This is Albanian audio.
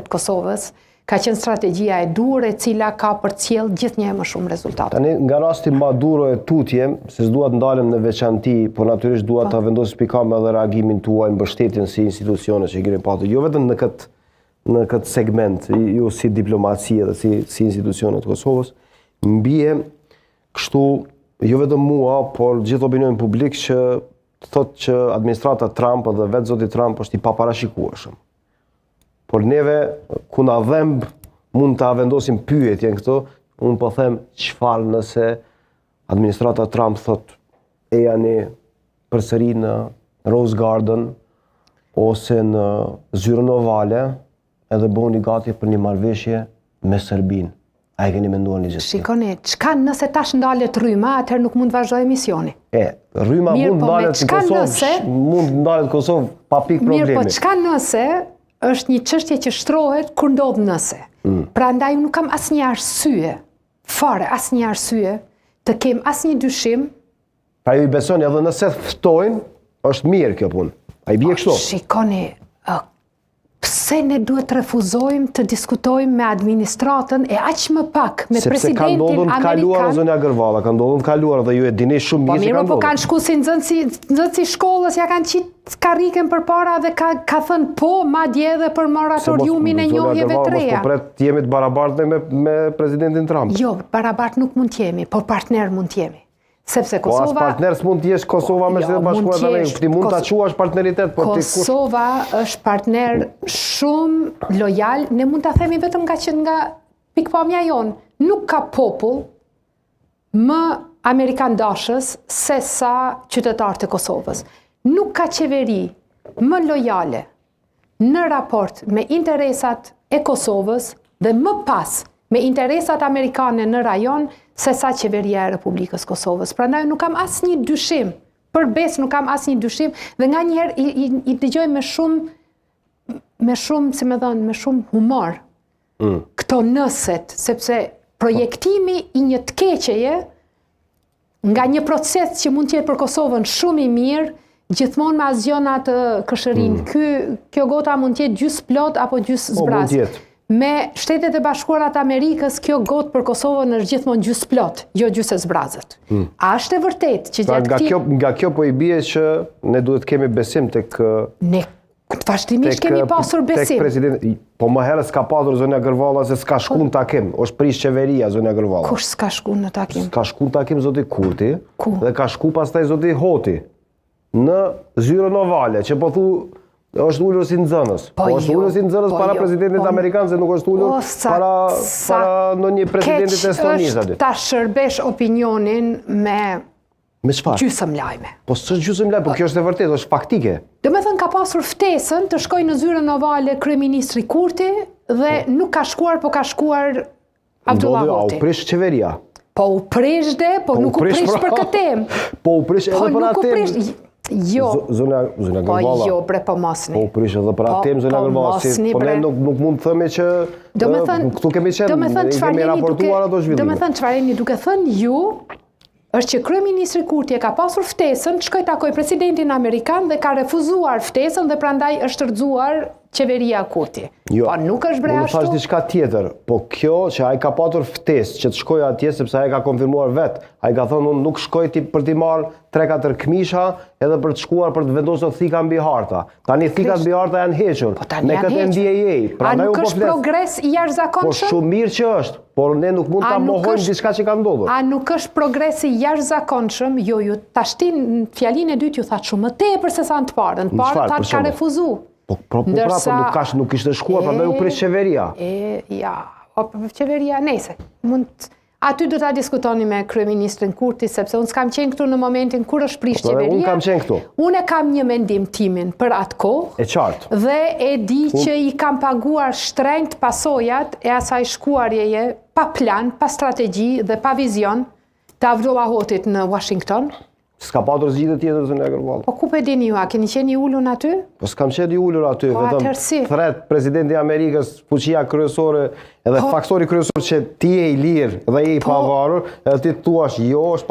të Kosovës, ka qenë strategjia e duhur e cila ka përcjell gjithnjë e më shumë rezultate. Tani nga rasti Maduro e tutje, se s'dua të ndalem në veçanti, por natyrisht dua po. ta vendos mbi këmbë edhe reagimin tuaj, mbështetjen si institucione që keni patur, jo vetëm në këtë në këtë segment, ju si diplomaci edhe si si institucione të Kosovës, mbie kështu jo vetëm mua, por gjithë opinionin publik që thotë që administrata Trump dhe vetë zoti Trump është i paparashikueshëm. Por neve, ku na dhemb, mund ta vendosim pyetjen këtu, unë po them çfarë nëse administrata Trump thotë ejani përsëri në Rose Garden ose në zyrën ovale edhe bëhuni gati për një marrëveshje me Serbinë. A e keni menduar një gjë? Shikoni, çka nëse tash ndalet rryma, atëherë nuk mund të vazhdojë emisioni. E, rryma mund të po, ndalet në Kosovë, nëse, mund të ndalet në Kosovë pa pikë problemi. Mirë, po çka nëse është një çështje që shtrohet kur ndodh nëse. Mm. Prandaj unë nuk kam asnjë arsye, fare asnjë arsye të kem asnjë dyshim. Pra ju i besoni edhe nëse ftojnë, është mirë kjo punë. A i bie po, kështu? Shikoni, Pse ne duhet të refuzojmë të diskutojmë me administratën e aq më pak me Sepse presidentin ka ndodhur në amerikan? kaluarën zonja Gërvalla, ka ndodhur në kaluarën dhe ju e dini shumë Po mirë se mirë, ka po ndodhur. kanë shku si nxënësi, nxënësi shkollës, ja kanë qitë karriken përpara dhe ka, ka thënë po, madje edhe për Se mos- moratoriumin e zonja njohjeve Gërvalla, të Mos reja. po pret të jemi të barabartë ne me, me presidentin Trump. Jo, barabart nuk mund të jemi, por partner mund të jemi. Sepse Po as Kosova partner s'mund të jesh Kosova me Jo, Shtetet e mund Bashkuara të Amerikës. t'jesh Ti mund ta Kos- quash partneritet, por ti kush Kosova është partner shumë lojal, ne mund ta themi vetëm nga që nga pikëpamja jonë, nuk ka popull më amerikan dashës se sa qytetarët e Kosovës. Nuk ka qeveri më lojale në raport me interesat e Kosovës dhe më pas me interesat amerikane në rajon se sa qeveria e Republikës Kosovës. Prandaj nuk kam asnjë dyshim, për besë nuk kam asnjë dyshim dhe nganjëherë i, i, i dëgjoj me shumë me shumë, si me thënë, me shumë humor. Mm. Këto nëset, sepse projektimi i një të keqeje nga një proces që mund të jetë për Kosovën shumë i mirë, gjithmonë ma zgjon atë kërshërinë. Mm. Ky, kjo gota mund të jetë gjysë plot apo gjysë po, zbrazët. Me Shtetet e Bashkuara të Amerikës, kjo gotë për Kosovën është gjithmonë gjysë plot, jo gjysë e zbrazët. Mm. A është e vërtetë që pra, gjatë nga kjo nga kjo po i bie që ne duhet të kemi besim tek Ne Vazhdimisht kemi pasur besim. Tek presidenti, po më herët s'ka patur zonja Gërvalla se s'ka shku në takim, është prish qeveria zonja Gërvalla. Kush s'ka shku në takim? S'ka shku në takim zoti Kurti Ku? dhe ka shku pastaj zoti Hoti në zyrën ovale, që po thu është ulur si nxënës. Po, po është jo, ulur si nxënës po para jo, presidentit po, amerikan se nuk është ulur o, sa, para sa para ndonjë presidentit të Estonisë aty. Ta shërbesh opinionin me Me çfarë? Gjysëm lajme. Po s'është gjysëm lajme, po kjo është e vërtetë, është faktike. Domethënë ka pasur ftesën të shkojë në zyrën ovale kryeministri Kurti dhe po. nuk ka shkuar, po ka shkuar Avdullah Hoti. U prish qeveria. Po u prish de, po, po nuk u prish pra. për këtë temë. Po u prish edhe po për nuk atë u prish, Jo. Zonja, zonja po Gërvalla. Po jo, bre, po mosni. Po u prish edhe për atë po, temë, zonja po Gërvalla. Si, po ne nuk, nuk mund të themi që Domethënë, këtu kemi qenë, domethënë, i kemi raportuar ato zhvillime. Domethënë, çfarë jeni duke thënë ju, është që kryeministri Kurti e ka pasur ftesën të shkojë takojë presidentin amerikan dhe ka refuzuar ftesën dhe prandaj është rrëzuar qeveria Kurti. Jo, po nuk është bre unë ashtu. Unë thashë diçka tjetër, po kjo që ai ka patur ftesë që të shkojë atje sepse ai ka konfirmuar vetë. Ai ka thënë unë nuk shkoj ti për t'i marrë 3-4 këmisha edhe për të shkuar për të vendosur thika mbi harta. Tani thikat mbi harta janë hequr. Po tani me janë këtë hequr. NDAA. A Prandaj nuk unë po është flas. progres i Po jashtëzakonshëm? shumë mirë që është, por ne nuk mund A ta nuk mohojmë është diçka që ka ndodhur. A nuk është progres i jashtëzakonshëm? Jo, ju tashti në fjalinë e dytë ju thatë shumë më tepër se sa në të parën. Në Në parën çfarë, thatë për ka shembull? refuzu. Po po po pra, po nuk ka nuk kishte shkuar, prandaj u prish qeveria. E, ja, o, qeveria nejse. Mund aty do ta diskutoni me kryeministrin Kurti sepse unë s'kam qenë këtu në momentin kur është prish Po, qeveria. Unë kam qenë këtu. Unë e kam një mendim timin për atë kohë. E qartë. Dhe e di që i kam paguar shtrenjtë pasojat e asaj shkuarjeje pa plan, pa strategji dhe pa vizion të Avdullah Hotit në Washington. S'ka patur zgjidhje tjetër zonja Gërvalla. Po ku po e dini ju, a keni qenë i ulun aty? Po s'kam qenë i ulur aty, po, vetëm si? thret presidenti i Amerikës, fuqia kryesore, edhe po, faktori kryesor që ti je i lirë dhe je i po, pavarur, edhe ti thuash jo, është.